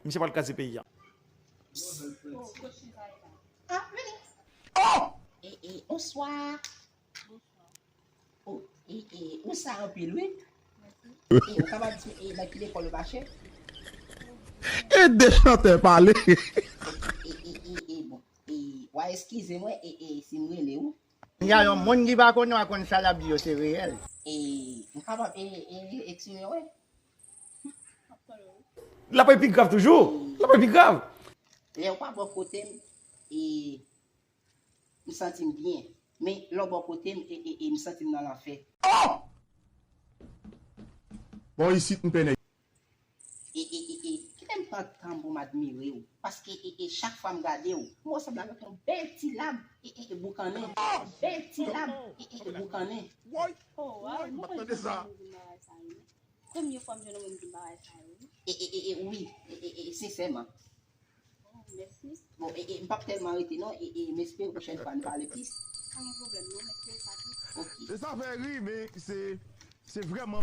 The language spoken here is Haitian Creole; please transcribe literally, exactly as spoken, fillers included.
Misye pral kraze peyi a. Ah, vini. Oh! E, e, bonswa. Oh, e, e, ou sa anpil, wi. E, ou kapab di, e, nan ki lekòl ou mache? Ede chantè pale. E, e, e, e, bon. E, w a eskize mwen, e, e, si m rele ou. Deja yon moun ki pa konnen w a konn sa l ap di yo se reyèl. E, m kapab, e, e, eksprime, wi. L ap pi grav toujou. L ap pi grav. Lè ou pa bò kote m, e, m santi m byen. Men lè w bò kote m, e, e, e, m santi m nan lanfè. Bon, isit m pene. E, e, e, e, kite m pran tan pou m admire w. Paske, e, e, chak fwa m gade w, m wè w sanble avèk yon bèl ti lab, e, e, e, boukannen. Bèl ti lab, e, e, e, boukannen. Woy, Oh, wow, woy, m pa tande sa. Premye fwa m jwenn yon moun ki bagay sa yo. E, e, e, e, wi, e, e, e, sensèman. Oh, mèsi. Bon, e, e, m p ap tèlman rete non, e, e, m espere pwochèn fwa nou pale plis. Pa gen pwoblèm non, mèsi sa tou. Ok. Se sa fè ri, men se se vrèman